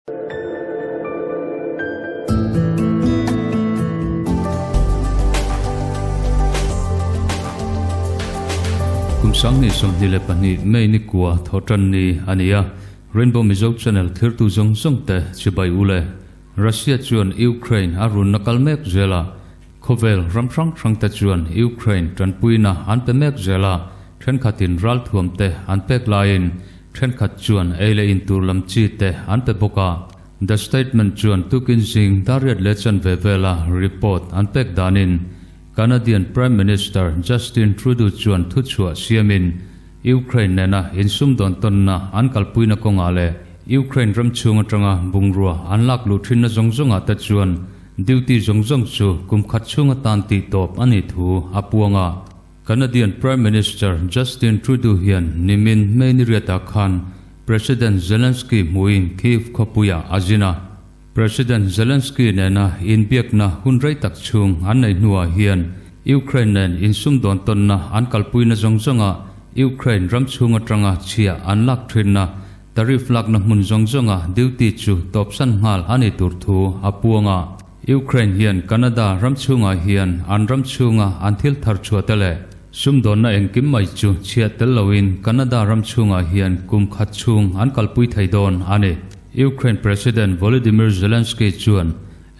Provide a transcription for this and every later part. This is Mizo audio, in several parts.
Kum 2022 May ni kua thawhtan ni a ni a, Rainbow Mizo Channel thirtu zawng zawng te chibai u le. Russia chuan Ukraine a runna kal mek zel a, khawvel ram hrang hrang te chuan Ukraine tanpuina an pe mek zel a, thenkhatin ralthuam te an pek laiin Thenkhat chuan ei leh in tur lam chi te an pe bawk a. The Statement chuan tukin zing dariat leh chanve vela report an pek danin Canadian Prime Minister Justin Trudeau chuan thuchhuah siamin Ukraine nena insumdawn tawnna an kalpuina kawngah leh Ukraine ram chhung atanga bungrua an lak luh thinna zawng zawngah te chuan duty zawng zawng chu kum khat chhung atan tih tawp a nih thu a puang a. Canadian Prime Minister Justin Trudeau hian nimin May ni riatah khan President Zelensky hmuhin Kyiv khawpuiah a zin a. President Zelensky nena inbiakna hun rei tak chhung an neih hnuah hian Ukraine nen insumdawn tawnna an kalpuina zawng zawngah Ukraine ram chhung atanga chhiah an lak thinna tariff lakna hmun zawng zawnga duty chu tawpsan nghal a ni tur thu a puang a. Ukraine hian Canada ram chhungah hian an ram chhunga an thil thar chhuah te leh sumdawnna engkim mai chu chhiah tel loin Canada ram chhungah hian kum khat chhung an kalpui thei dawn a ni. Ukraine President Volodymyr Zelensky chuan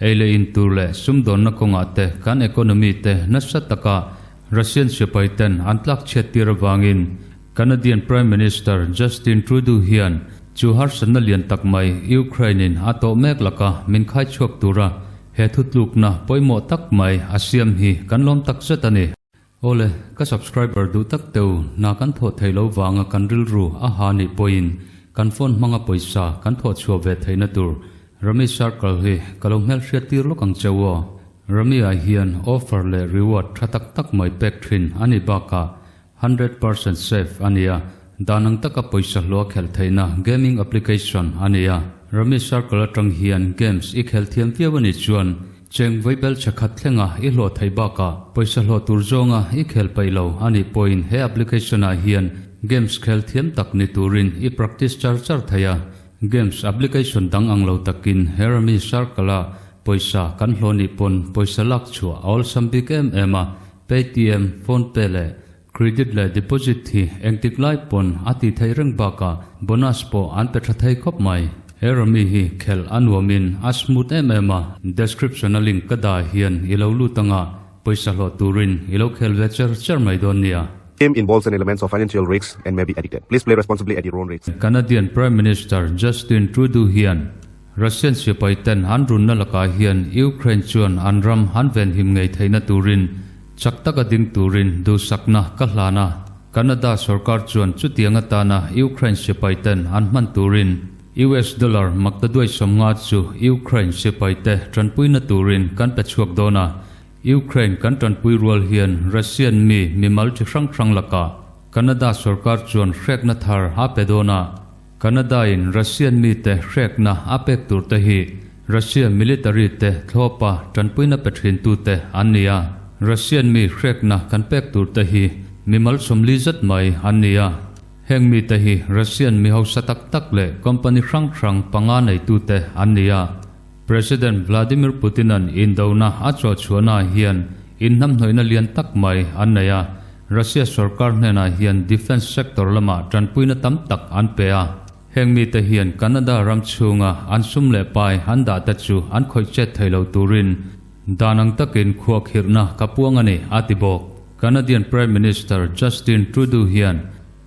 ei leh in tur leh sumdawnna kawngah te kan economy te nasa taka Russian sipai ten an tlak chhiat tir avangin Canadian Prime Minister Justin Trudeau hian chu harsatna lian tak mai Ukraine in a tawh mek laka min khai chhuak tura he thutlukna pawimawh tak mai a siam hi kan lawm tak zet a ni. Awle, ka subscriber duh tak teu hna kan thawh thei lo vanga kan rilru a ha nih pawhin kan phone hmanga pawisa kan thawh chhuah ve theihna tur Rummy Circle hi ka lo hmelhriat tir lawk ang cheu aw. Rummy ah hian offer leh reward tha tak tak mai pek thin a nih bakah 100% safe a ni a, dan ang taka pawisa hlua khelh theihna gaming application a ni a. Rummy Circle atang hian games i khel thiam viau a nih chuan cheng vaibel chhe khat thlenga i hlawh theih bakah pawisa hlawh tur zawnga i khel peih lo a nih pawhin he application ah hian games khel thiam tak ni turin i practice char char thei a. Games application dang ang lo takin he Rummy Circle a pawisa kan hlawh nih pawn pawisa lak chhuah a awlsam bik em em a. Paytm, PhonePe leh Credit leh Deposit hi engtik lai pawn a tih theih reng bakah bonus pawh an pe tha thei khawp mai. He Rummy hi khelh a nuamin a smooth em em a, description a link ka dah hian i lo lut anga pawisa hlawh turin i lo khel ve cher cher mai dawn nia. Game involves an elements of financial risks and may be addicted. Please play responsibly at your own risk. Canadian Prime Minister Justin Trudeau hian Russian sipai ten an runna lakah hian Ukraine chuan an ram an venhim ngei theihna turin chak taka ding turin duhsakna ka hlan a. Canada sorkar chuan chutiang atana Ukraine sipai ten an hman turin US dollar maktaduai 50 chu Ukraine sipai te tanpuina turin kan pe chhuak dawn a. Ukraine kan tanpui rual hian Russian mi mimal chi hrang hrang lakah Canada sorkar chuan hrekna thar a pe dawn a. Canada-in Russian mite hrekna a pek turte hi Russia military te thlawpa tanpuina pe thintute an ni a. Russian mi hrekna kan pek turte hi mimal 40 zet mai an ni a. Heng mite hi Russian mi hausa tak tak leh company hrang hrang panga neitute an ni a. President Vladimir Putin-a'n indona a chawhchhuahnaah hian inhnamhnawihna lian tak mai an nei a, Russia sorkar hnenah hian defence sector lamah tanpuina tam tak an pe a. Heng mite hian Canada ram chhunga an sum leh pai an dah te chu an khawih chet thei lo turin dan ang takin khuahkhirhna ka puang a ni, a ti bawk. Canadian Prime Minister Justin Trudeau hian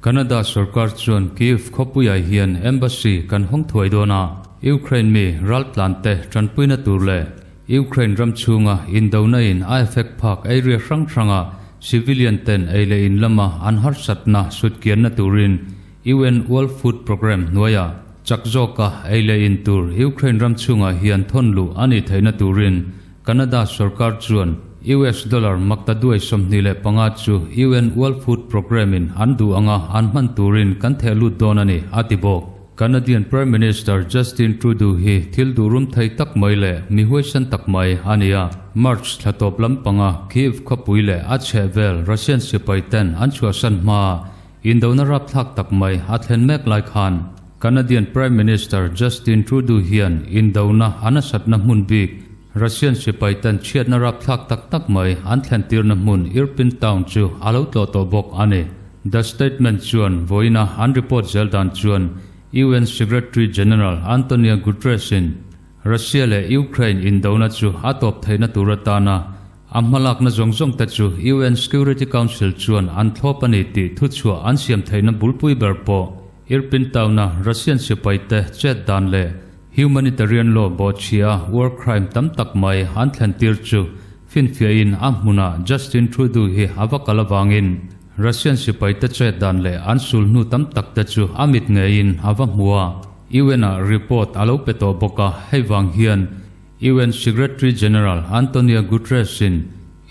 Canada sorkar chuan Kyiv khawpuiah hian embassy kan hawng thuai dawn a, Ukraine mi raltlante tanpuina tur leh Ukraine ram chhunga indona in a effect phak area hrang hranga civilian ten ei leh in lama an harsatna sutkianna turin UN World Food Programme hnuaiah chak zawka ei leh in tur Ukraine ram chhungah hian thawn luh a nih theihna turin Canada sorkar chuan US dollar maktaduai 25 chu UN World Food Programme in an duh anga an hman turin kan theh lut dawn a ni, a ti bawk. Canadian Prime Minister Justin Trudeau hi thil duh rum thei tak mai leh mi huaisan tak mai a ni a. March thla tawp lampanga Kyiv khawpui leh a chhehvel Russian sipai ten an chhuahsan hmaa indona rapthlak tak mai a thlen mek lai khan. Canadian Prime Minister Justin Trudeau hian indona a nasatna hmun bik Russian sipai ten chhiatna rapthlak tak tak mai an thlentirna hmun Irpin town chu a lo tlawh tawh bawk a ni. The Statement chuan vawiina an report zel dan chuan UN Secretary General Antonio Guterres in Russia leh Ukraine indona chu a tawp theihna tur atana a hmalakna zawng zawng te chu UN Security Council chuan an thlawp a ni tih thuchhuah an siam theihna bulpui ber pawh Irpin town-a Russian sipaite chet dan leh humanitarian law bawhchhia war crime tam tak mai an thlentir chu finfiahin a hmunah Justin Trudeau hi a va kal avangin Russian sipaite chet dan leh an sul hnu tam tak te chu a mit ngeiin a va hmu a, UN-ah report a lo pe tawh bawk a, hei vang hian UN Secretary General Antonio Guterres-in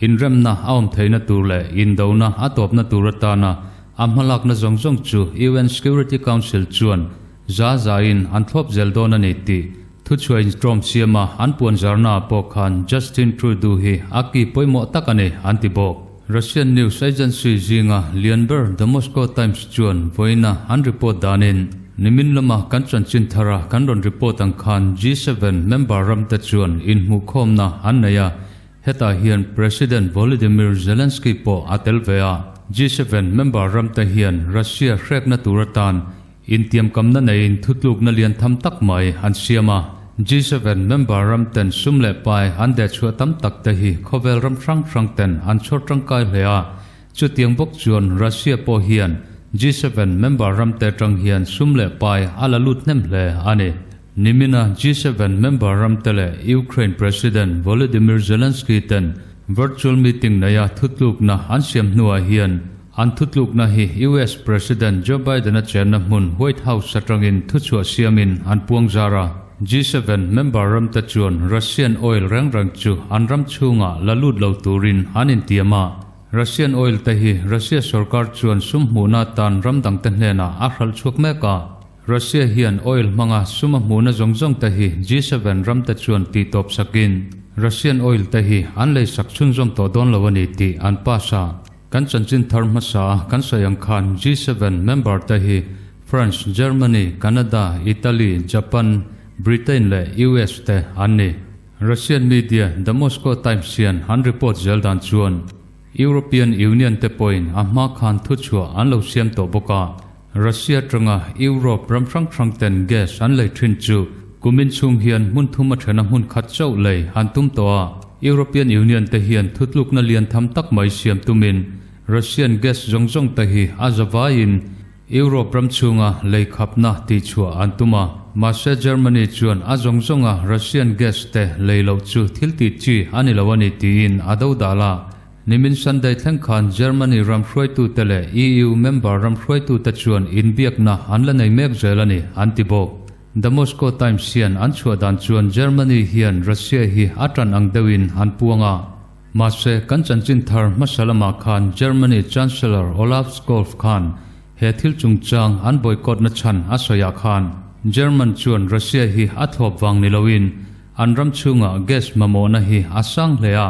inremna a awm theihna tur leh indona a tawpna tur atana a hmalakna zawng zawng chu UN Security Council chuan za zain an thlawp zel dawn a ni tih thuchhuain Trump siama an puanzarnaah pawh khan Justin Trudeau hi a ki pawimawh tak a ni an ti bawk. Russian news agency zinga lian ber The Moscow Times chuan vawiina an report danin, nimin lama kan chanchin thara kan rawn report ang khan G7 member ramte chuan inhmuhkhawmna an nei a, hetah hian President Volodymyr Zelensky pawh a tel ve a. G7 member ramte hian Russia hrekna tur atan Intiamkamna neiin thutlukna lian tham tak mai an siam a. G7 member ram ten sum leh pai an dehchhuah tam tak te hi khawvel ram hrang hrang ten an chhawr tangkai hle a. Chutiang bawk chuan Russia pawh hian G7 member ram te atang hian sum leh pai a la lut hnem hle a ni. Nimina G7 member ram te leh Ukraine President Volodymyr Zelensky ten virtual meeting neia thutlukna an siam hnuah hian An thutlukna hi US President Joe Biden-a chenna hmun White House atangin thuchhuah siamin an puang zar a. G7 member ramte chuan Russian oil reng reng chu an ram chhungah la lut lo turin an intiam a. Russian oil te hi Russia sorkar chuan sum hmuhna atan ram dangte hnenah a hralh chhuak mek a. Russia hian oil hmanga sum a hmuhna zawng zawng te hi G7 ramte chuan tihtawp sakin Russian oil te hi an leisak chhunzawm tawh dawn lo a ni tih an pass a. Kan chanchin thar hmasa a kan sawi ang khan G7 member te hi France, Germany, Canada, Italy, Japan, Britain leh US te an ni. Russian media The Moscow Times hian an report zel dan chuan European Union te pawhin a hma khan thuchhuah an lo siam tawh bawk a, Russia atanga Europe ram hrang hrang ten gas an lei thin chu kumin chhung hian hmun thum a thena hmun khat chauh lei an tum tawh a. European Union te hian thutlukna lian tham tak mai siam tumin Russian gas zawng zawng te hi a zavaiin Europe ram chhunga lei khapna tihchhuah an tum a. Mahse Germany chuan a zawng zawnga Russian gas te lei loh chu thil tih chi a ni lo a ni tiin a dodal a. Nimin Sunday thleng khan Germany ram hruaitute leh EU member ram hruaitute chuan inbiakna an la nei mek zel a ni, an ti bawk. The Moscow Times hian an chhuah dan chuan Germany hian Russia hi a tan ang deuhin an puang a. Mahse, kan chanchin thar hmasa lamah khan Germany Chancellor Olaf Scholz khan he thil chungchang an boycott na chhan a sawiah khan German chuan Russia hi a thlawp vang ni loin an ram chhungah gas mamawhna hi a sang hle a.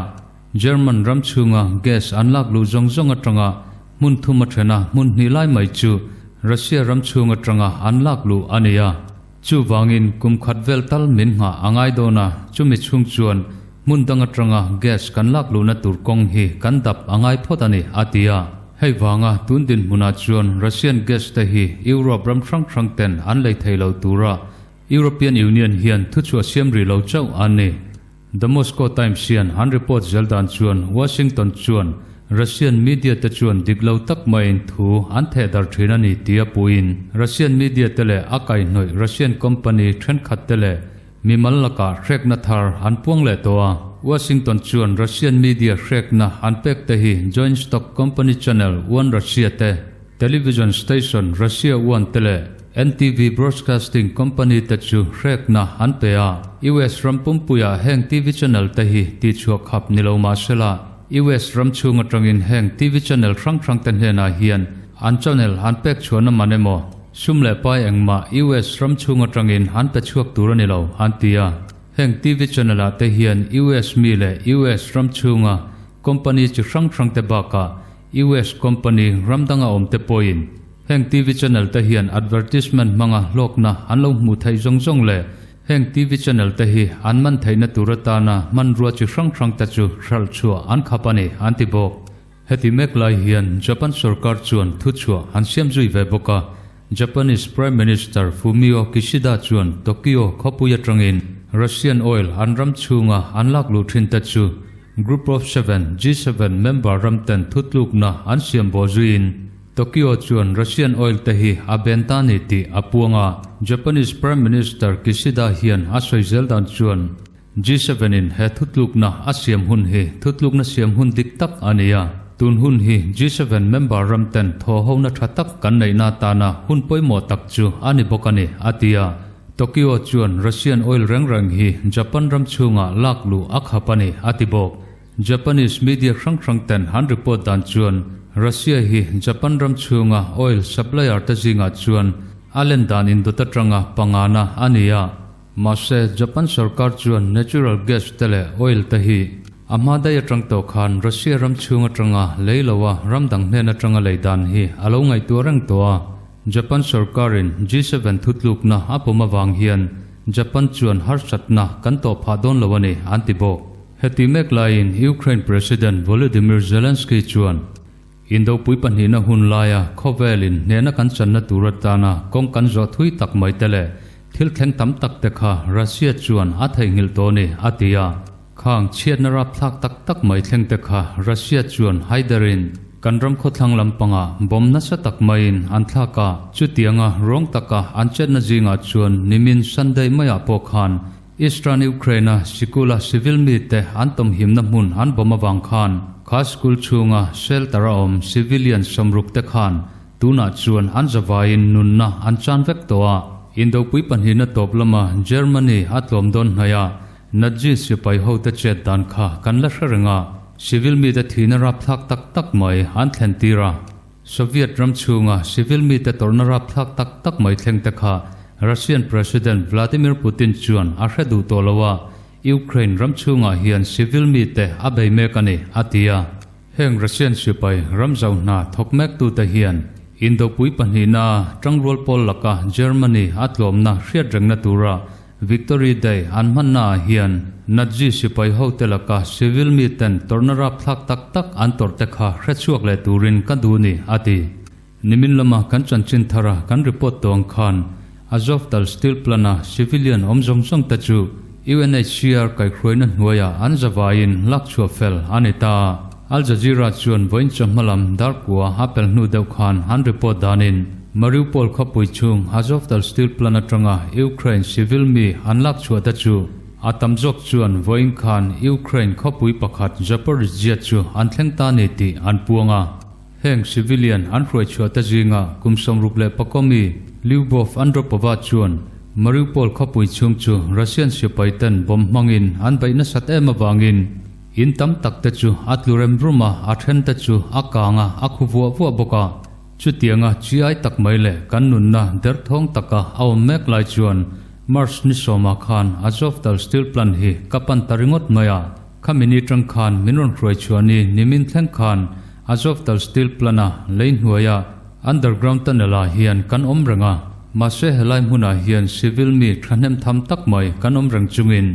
German ram chhunga gas an lak luh zawng zawng atanga hmun thum a then a, hmun hnih lai mai chu Russia ram chhung atanga an lak luh a ni a. Chuvangin kum khat vel tal min nghah a ngai dawn a, chumi chhung chuan hmun dang atanga gas kan lak luhna tur kawng hi kan dap a ngai phawt a ni, a ti a. Hei vanga tun dinhmunah chuan Russian gas te hi Europe ram hrang hrang ten an lei thei lo tura European Union hian thuchhuah siam rih lo chauh an ni. The Moscow Times hian an report zel dan chuan Washington chuan Russian media te chuan dik lo tak maiin thu an theh dar thin a ni tia puiin Russian media te leh a kaihhnawih Russian company thenkhat te leh mimal lakah hrekna thar an puang leh tawh a. Washington chuan Russian media hrekna an pek te hi joint stock company channel One Russia te, Television station Russia One te leh NTV Broadcasting Company te chu hrekna an pe a. US ram pumpuiah heng TV channel te hi tihchhuah khap ni lo mah sela, US ram chhung atangin heng TV channel hrang hrang te hnenah hian an channel an pek chhuahna man emaw, sum leh pai engmah US ram chhung atangin an pe chhuak tur a ni lo, an ti a. Heng TV channel ah te hian US mi leh US ram chhunga company chi hrang hrang te bakah US company ram danga awm te pawhin. Heng TV channel te hian advertisement hmanga hlawkna an lo hmuh theih zawng zawng leh heng TV channel te hi an man theihna tur atana hmanrua chi hrang hrang te chu hralh chhuah an khap a ni, an ti bawk. Heti mek lai hian Japan sorkar chuan thuchhuah an siam zui ve bawk a, Japanese Prime Minister Fumio Kishida chuan Tokyo khawpui atangin Russian oil an ram chhunga an lak luh thin te chu Group of Seven, G7, member ram ten thutlukna an siam bawh zuiin Tokyo chuan Russian oil te hi a ben ta ni tih a puang a. Japanese Prime Minister Kishida hian a sawi zel dan chuan G7 in he thutlukna a siam hun hi thutlukna siam hun dik tak a ni a, tun hun hi G7 member ram ten thawhhona tha tak kan neihna atana hun pawimawh tak chu a ni bawk a ni, a ti a. Tokyo chuan Russian oil reng reng hi Japan ram chhungah lak luh a khap a ni, a ti bawk. Japanese media hrang hrang ten an report dan chuan Russia hi Japan ram chhunga oil supplier te zingah chuan a len dan indawt atanga pangana a ni a. Mahse, Japan sorkar chuan natural gas te leh oil te hi a hma daih atang tawh khan Russia ram chhung atanga lei loa ram dang hnen atanga lei dan hi a lo ngaihtuah reng tawh a. Japan sorkarin G7 thutlukna a pawm avang hian Japan chuan harsatna kan tawh phah dawn lo a ni, an ti bawk. Heti mek laiin Ukraine President Volodymyr Zelensky chuan Indopui pahnihna hun laia khawvelin hnehna kan channa tur atana kawng kan zawh thui tak mai te leh thil thleng tam tak te kha Russia chuan a theihnghilh tawh a ni, a ti a. Khang chhiatna rapthlak tak tak mai thleng te kha Russia chuan haiderin kan ram khawthlang lampangah bomb nasa tak maiin an thlak a, chutianga rawng taka an chetna zingah chuan nimin Sunday maiah pawh khan Eastern Ukraine-a sikula civil mite an tawmhimna hmun an bomb avang khan kha school chhunga shelter-a awm civilian sawmruk te khan tunah chuan an zavaiin nunna an chan vek tawh a. Indopui pahnihna tawp lama Germany a tlawm dawn hnaih a, Nazi sipai hote chet dan kha kan la hre reng a, civil mite thihna rapthlak tak tak mai an thlen tir a. Soviet ram chhunga civil mite tawrhna rapthlak tak tak mai thleng te kha Russian President Vladimir Putin chuan a hre duh tawh lo a, Ukraine ram chhungah hian civil mite a bei mek a ni, a ti a. Heng Russian sipai ram zau hna thawk mektute hian Indopui pahnihna tangrual pawl laka Germany a tlawmna hriat rengna tura Victory Day an hmannaah hian Nazi sipai hote laka civil miten tawrhna rapthlak tak tak an tawrhte kha hrechhuak leh turin ka duh ni, a ti. Nimin lama kan chanchin thara kan report tawng khan Azovtal Steel Plant-a civilian awm zawng zawng te chu UNHCR kaihhruaina hnuaiah an zavaiin lakchhuah fel a ni ta. Al Jazeera chuan vawiin chawhma lam darkua a pel hnu deuh khan an report danin Mariupol khawpui chhung Azovtal Steel Plant atanga Ukraine civil mi an lakchhuah te chu a tam zawk chuan vawiin khan Ukraine khawpui pakhat Zaporizhzhia chu an thleng ta ni tih an puang a. Heng civilian an hruaichhuah te zinga kum 65 mi Lyubov Andropova chuan Mariupol khawpui chhung chu Russian sipai ten bomb hmangin an beih nasat em avangin In tam tak te chu a tlu rem rum a, a then te chu a kang a, a khu vuah vuah bawk a. Chutianga chi ai tak mai leh kan nunna derthawng taka a awm mek lai chuan March ni sawmah khan Azovtal Steel Plant hi ka pan ta ringawt mai a. Khami ni tang khan min rawn hruai chhuah ni nimin thleng khan Azovtal Steel Plant-a lei hnuaia underground tunnel-ah hian kan awm reng a. Mahse helai hmunah hian civil mi thahnem tham tak mai kan awm reng chungin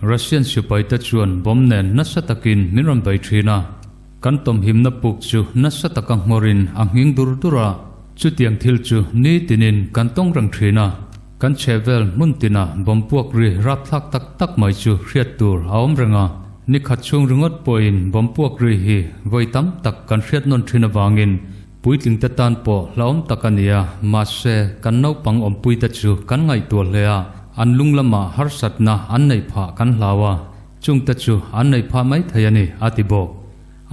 Russian sipaite chuan bomb nen nasa takin min rawn bei thin a, kan tawmhimna puk chu nasa taka nghawrin a nghing dur dur a, chutiang thil chu nitinin kan tawng reng thin a, kan chhehvel hmun tinah bomb puak ri rapthlak tak tak mai chu hriat tur a awm reng a, ni khat chhung ringawt pawhin bomb puak ri hi vawi tam tak kan hriat nawn thin avangin puitlingte tan pawh hlauhawm tak a ni a, mahse kan naupang awmpuite chu kan ngaihtuah hle a, an lung lamah harsatna an neih phah kan hlau a, chungte chu an neih phah mai thei a ni, a ti bawk.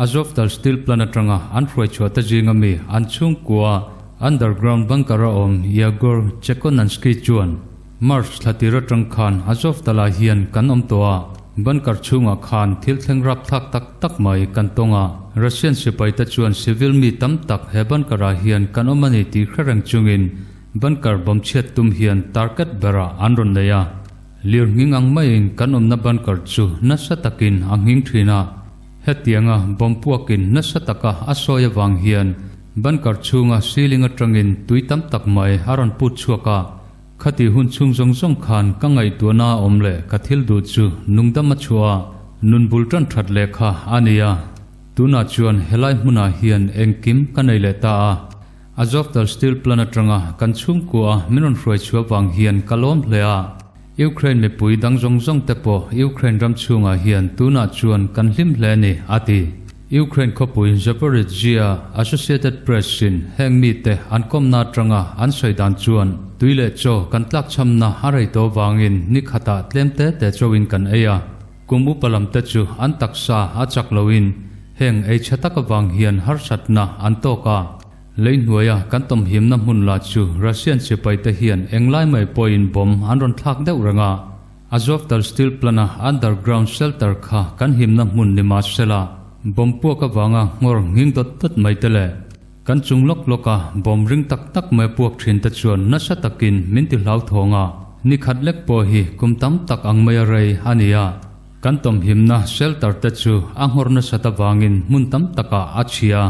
Azovtal Steel Plant atanga an hruaichhuah te zinga mi an chhungkua underground bunker-a awm Yegor Chekonansky chuan, March thla tir atang khan Azovtal-ah hian kan awm tawh a, bunker chhungah khan thil thleng rapthlak tak tak mai kan tawng a, Russian sipaite chuan civil mi tam tak he bunker-ah hian kan awm a ni tih hre reng chungin bunker bomb chhiat tum hian target berah an rawn nei a. Lir nghing ang maiin kan awmna bunker chu nasa takin a nghing thin a, hetianga bomb puakin nasa taka a sawi avang hian. Bunker chhunga ceiling atangin tui tam tak mai a rawn put chhuak a. Khati hun chhung zawng zawng khan ka ngaihtuahna a awm leh ka thil duh chu nungdam a chhuah a, nun bul tan that leh kha a ni a. Tunah chuan helai hmunah hian engkim ka nei leh ta a. Azovtal Steel Plant atanga kan chhungkua a min rawn hruai chhuah vang hian ka lawm hle a. Ukraine mipui dang zawng zawng te pawh Ukraine ram chhungah hian tunah chuan kan hlim hle a ni, a ti. Ukraine khawpui Zaporizhzhia Associated Press in heng mite an kawmna atanga an sawi dan chuan tui leh chaw kan tlakchhamna a rei tawh vangin ni khatah tlem te te chauhin kan ei a. Kum upa lam te chu an taksa a chak loin heng ei tha tak avang hian harsatna an tawk a. Lei hnuaia kan tawmhimna hmun lah chu Russian sipai te hian englai mai pawhin bomb an rawn thlak deuh reng a. Azovtal Steel Plant-a underground shelter kha kan himna hmun ni mah sela, bomb puak avanga nghawr nghing dawt dawt mai te leh kan chung lawk lawka bomb ring tak tak mai puak thin te chuan nasa takin min ti hlauthawng a, ni khat lek pawh hi kum tam tak ang maia rei a ni a. Kan tawmhimna shelter te chu a nghawr nasat avangin hmun tam takah a chhia.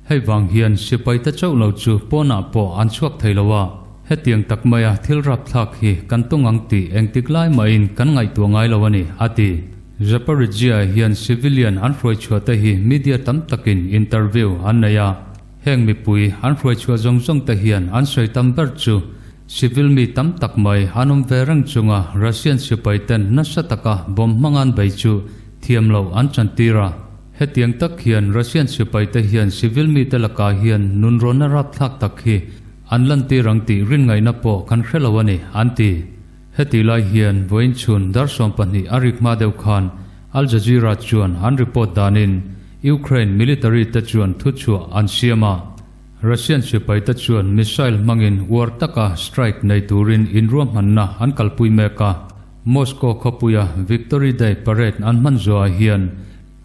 Hei vang hian sipai te chauh lo chu pawnah pawh an chhuak thei lo a, hetiang tak maia thil rapthlak hi kan tung ang tih engtik lai mahin kan ngaihtuah ngai lo a ni, a ti. Zaporizhzhia hian civilian an hruaichhuah te hi media tam takin interview an nei a, heng mipui an hruaichhuah zawng zawng te hian an sawi tam ber chu civil mi tam tak mai an awm ve reng chunga Russian sipai ten nasa taka bomb hmang an bei chu thiam loh an chantir a. Hetiang tak hian Russian sipaite hian civil mite lakah hian nunrawnna rapthlak tak hi an lantir ang tih rin ngaihna pawh kan hre lo a ni, an ti. Hetih lai hian vawiin chhun dar 12 a rik hma deuh khan Al Jazeera chuan an report danin Ukraine military te chuan thuchhuah an siam a, Russian sipaite chuan missile hmangin uar taka strike nei turin inruahmanna an kalpui mek a. Moscow khawpuia Victory Day parade an hman zuahah hian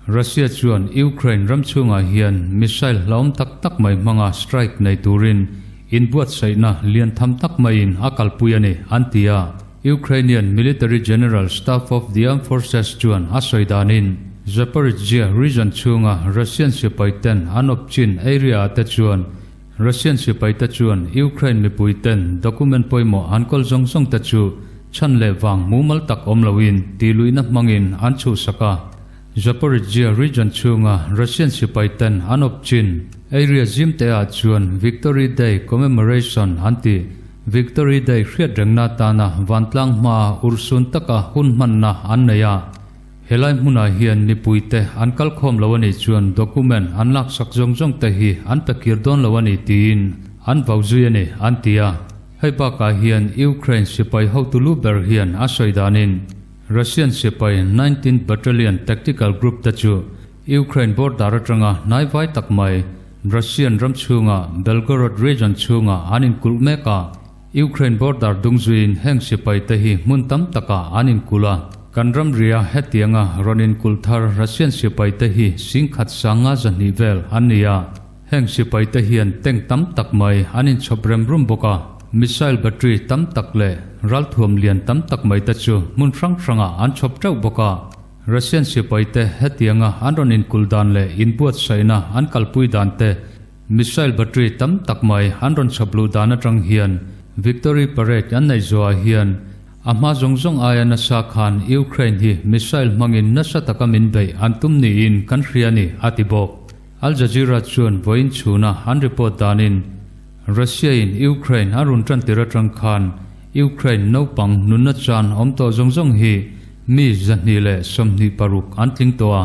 Russia chuan Ukraine ram chhungah hian missile hlauhawm tak tak mai hmanga strike nei turin inbuatsaihna lian tham tak maiin a kalpui a ni, an ti a. Ukrainian Military General Staff of the Armed Forces chuan a sawi danin Zaporizhzhia region chhunga Russian sipaiten an awp chin area-ah te chuan Russian sipaite chuan Ukraine mipuiten document pawimawh an kawl zawng zawng te chu chhan leh vang mumal tak awm loin tihluihna hmangin an chhuhsak a. Zaporizhzhia region chhunga Russian sipaiten an awp chin area zim te ah chuan Victory Day commemoration an ti. Victory Day hriat rengna atana vantlang hmaa urhsun taka hun hmanna an nei a. Helai hmunah hian mipuite an kalkhawm lo a nih chuan document an laksak zawng zawng te hi an pe kir dawn lo a ni tiin an vau zui a ni, an ti a. Hei bakah hian Ukraine sipai hotu lu ber hian a sawi danin Russian sipai 19th Battalion Tactical Group te chu Ukraine border atanga hnaivai tak mai Russian ram chhunga Belgorod region chhungah an inkulh mek a. Ukraine border dung zuiin heng sipai te hi hmun tam takah an inkulh a, kan ramria hetianga rawn inkulh thar Russian sipai te hi singkhat sanga zahnih vel an ni a, heng sipai te hian tank tam tak mai an inchhawp rem rum bawk a, missile battery tam tak leh ralthuam lian tam tak mai te chu hmun hrang hrangah an chhawp teuh bawk a. Russian sipai te hetianga an rawn inkulh dan leh inbuatsaihna an kalpui dan te Missile battery tam tak mai an rawn chhawp luh dan atang hian Victory Parade an neih zuahah hian a hma zawng zawng aia nasa khan Ukraine hi missile hmangin nasa taka min beih an tum niin kan hria a ni, a ti bawk. Al Jazeera chuan vawiin chhuna an report danin Russia-in Ukraine a run tantir atang khan Ukraine naupang nunna chan awm tawh zawng zawng hi mi 226 an tling tawh a.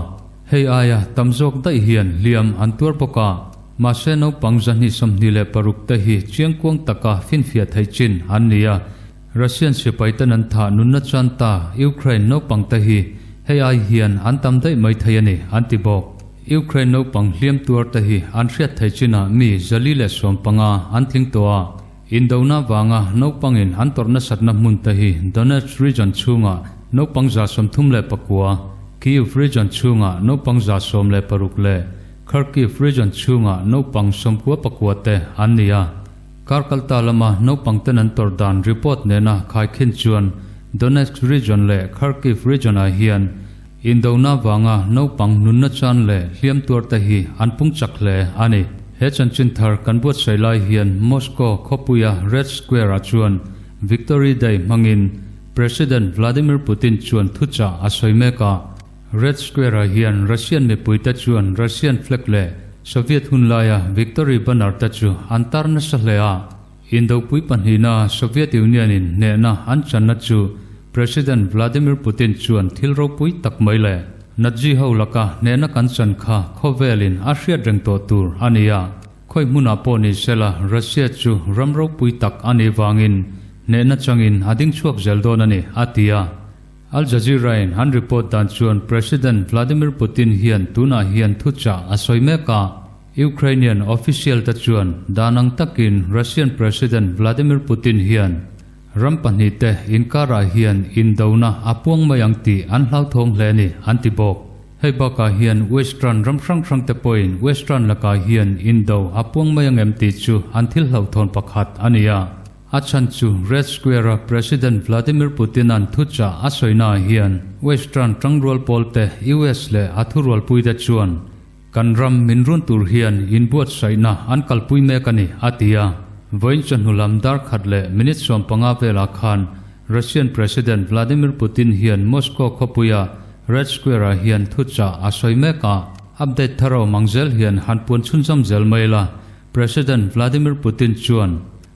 Hei aia tam zawk daih hian hliam an tuar bawk a, mahse naupang 226 te hi chiangkuang taka finfiah theih chin an ni a. Russian sipai ten an thah nunna chuan ta Ukraine naupang te hi hei ai hian an tam daih mai thei a ni, an ti bawk. Ukraine naupang hliam tuar te hi an hriat theih chinah mi 415 an tling tawh a, indona vanga naupangin an tawrh nasatna hmun te hi Donetsk region chhungah naupang 39, Kyiv region chhungah naupang 16 leh Kharkiv region chhungah naupang 99 te an ni a. Kar kalta lama naupang ten an tawrh dan report nena khaikhin chuan Donetsk region leh Kharkiv region ah hian indona vanga naupang nunna chan leh hliam tuar te hi an pung chak hle a ni. He chanchin thar kan buatsaih lai hian Moscow khawpuia Red Square-ah chuan Victory Day hmangin President Vladimir Putin chuan thuchah a sawi mek a. Red Square-ah hian Russian mipuite chuan Russian flag leh Soviet hun laia Victory banner te chu an tar nasa hle a. Indopui pahnihna Soviet Union-in hnehna an channa chu President Vladimir Putin chuan thil ropui tak mai leh Nazi ho laka hnehna kan chan kha khawvelin a hriat reng tawh tur a ni a. Khawi hmunah pawh ni sela Russia chu ram ropui tak a nih vangin hnehna changin a ding chhuak zel dawn a ni, a ti a. Al Jazeera-in an report dan chuan President Vladimir Putin hian tunah hian thuchah a sawi mek a. Ukrainian official te chuan dan ang takin Russian President Vladimir Putin hian ram pahnihte inkarah hian indona a puang mai ang tih an hlauthawng hle a ni, an ti bawk. Hei bakah hian Western ram hrang hrangte pawhin Western lakah hian indo a puang mai ang em tih chu an thil hlauhthawn pakhat a ni a. A chhan chu Red Square-a President Vladimir Putin-a'n thuchah a sawinaah hian Western tangrual pawlte US leh a thurualpuite chuan Kan ram min run tur hian inbuatsaihna an kalpui mek a ni, a ti a. Vawiin chawhnu lam dar khat leh minute 15 velah khan Russian President Vladimir Putin hian Moscow khawpuia Red Square-ah hian thuchah a sawi mek a. Update thar a awm ang zel hian han puan chhunzawm zel mai la, President Vladimir Putin chuan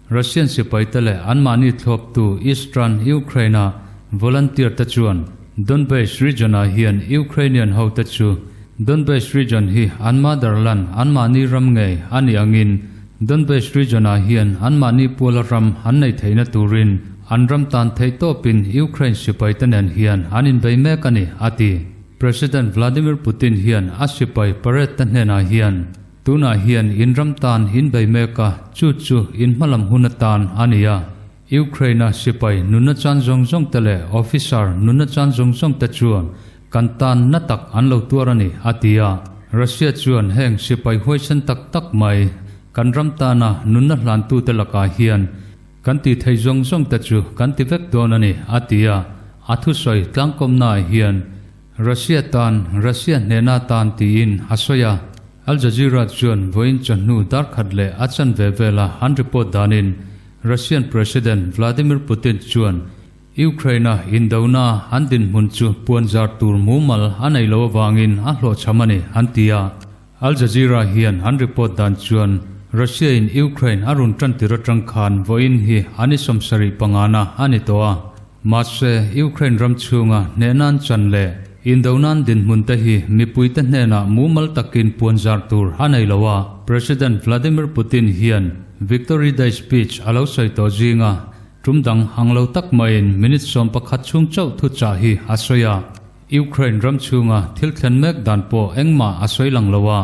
Russian sipaite leh anmahni thlawptu Eastern Ukraine-a volunteer-te chuan Donbass region-ah hian Ukrainian hote chu Donbass region hi an motherland, anmahni ram ngei a nih angin Donbass region-ah hian anmahni puala ram an neih theihna turin an ram tan theihtawpin Ukraine sipaite nen hian an inbei mek a ni, a ti. President Vladimir Putin hian a sipai parade-te hnenah hian Tunah hian in ram tan in bei mek a, chu chu in hmalam hun atan a ni a. Ukraine-a sipai nunna chan zawng zawng te leh officer nunna chan zawng zawng te chuan kan tan na tak an lo tuar a ni, a ti a. Russia chuan heng sipai huaisen tak tak mai kan ram tana nunna hlantute lakah hian kan tih theih zawng zawng te chu kan ti vek dawn a ni, a ti a. A thusawi tlangkawmnaah hian Russia tan, Russia hnena tan tiin a sawi a. Al Jazeera chuan vawiin chawhnu dar khat leh a chanve vela an report danin Russian President Vladimir Putin chuan Ukraine-a indona an dinhmun chu puanzar tur mumal a nei lo avangin a hlawhchham a ni an ti a. Al Jazeera hian an report dan chuan Russia-in Ukraine a rawn tantir atang khan vawiin hi an i 75na a ni tawh a. Mahse, Ukraine ram chhunga hnehnan chan leh indonan dinhmun te hi mipuite hnenah mumal takin puanzar tur a nei lo a. President Vladimir Putin hian Victory Day speech a lo sawi tawh zinga tum dang ang lo tak maiin minute 11 chhung chauh thuchah hi a sawi a. Ukraine ram chhunga thil thlen mek dan pawh engmah a sawi lang lo a,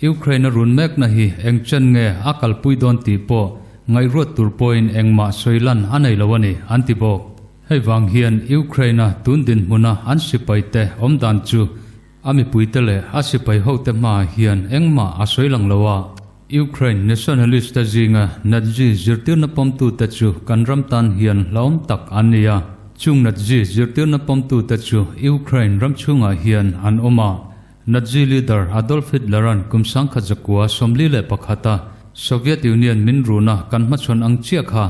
Ukraine a run mekna hi eng chen nge a kalpui dawn tih pawh ngaihruat tur pawhin engmah sawi lan a nei lo a ni, an ti bawk. Hei vang hian Ukraine-a tun dinhmuna an sipaite awm dan chu a mipuite leh a sipai hote hmaah hian engmah a sawi lang lo a, Ukraine nationalist-te zinga Nazi zirtirna pawmtute chu kan ram tan hian hlauhawm tak an ni a. Chung Nazi zirtirna pawmtute chu Ukraine ram chhungah hian an awm a. Nazi leader Adolf Hitler-a'n kum 1941-a Soviet Union min runa kan hmachhawn ang chiah kha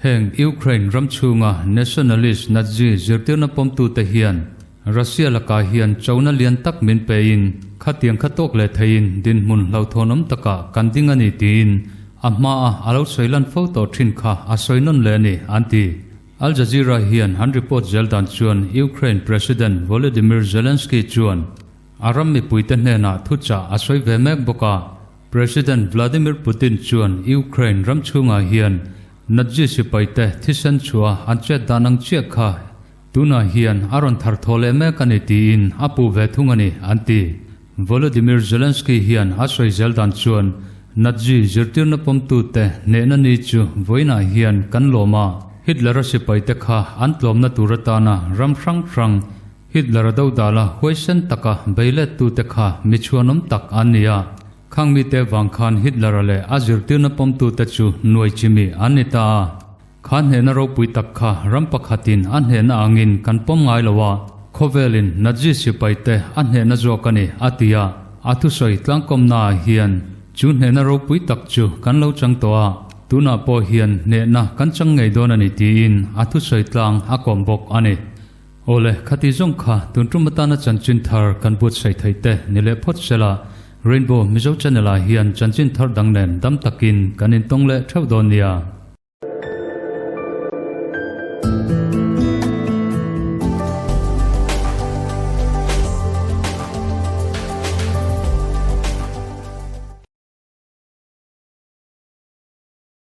Heng Ukraine ram chhunga nationalist Nazi zirtirna pawmtute hian Russia lakah hian chona lian tak min pein khatiang kha tawk leh theiin dinhmun hlauhthawnawm takah kan ding a ni tiin a hmaa a lo sawi lan fo tawh thin kha a sawi nawn leh a ni, an ti. Al Jazeera hian an report zel dan chuan Ukraine President Volodymyr Zelensky chuan a ram mipuite hnenah thuchah a sawi ve mek bawk a. President Vladimir Putin chuan Ukraine ram chhungah hian Nazi sipaite thisen chhuah an chet dan ang chiah kha tunah hian a rawn thar thaw leh mek a ni tiin a puh ve thung a ni, an ti. Volodymyr Zelensky hian a sawi zel dan chuan Nazi zirtirna pawmtute hnehna ni chu vawiinah hian kan lawm a, Hitler-a sipaite kha an tlawmna tur atana ram hrang hrang Hitler-a dodala huaisen taka beilettute kha mi chhuanawm tak an ni a. Khang mite vang khan Hitler-a leh a zirtirna pawmtute chu nuai chimi an ni ta a. Kha hnehna ropui tak kha ram pakhatin a hnehna angin kan pawm ngai lo a, khawvelin Nazi sipaite a hnehna zawk a ni, a ti a. A thusawi tlangkawmnaah hian. Chu hnehna ropui tak chu kan lo chang tawh a, tunah pawh hian hnehna kan chang ngei dawn a ni tiin a thusawi tlang a kawm bawk a ni. Awle, khati zawng kha tun tum atana chanchin thar kan buatsaih theih te ni leh phawt sela, Rainbow Mizo Channel ah hian chanchin thar dang nen dam takin kan intawng leh theuh dawn nia.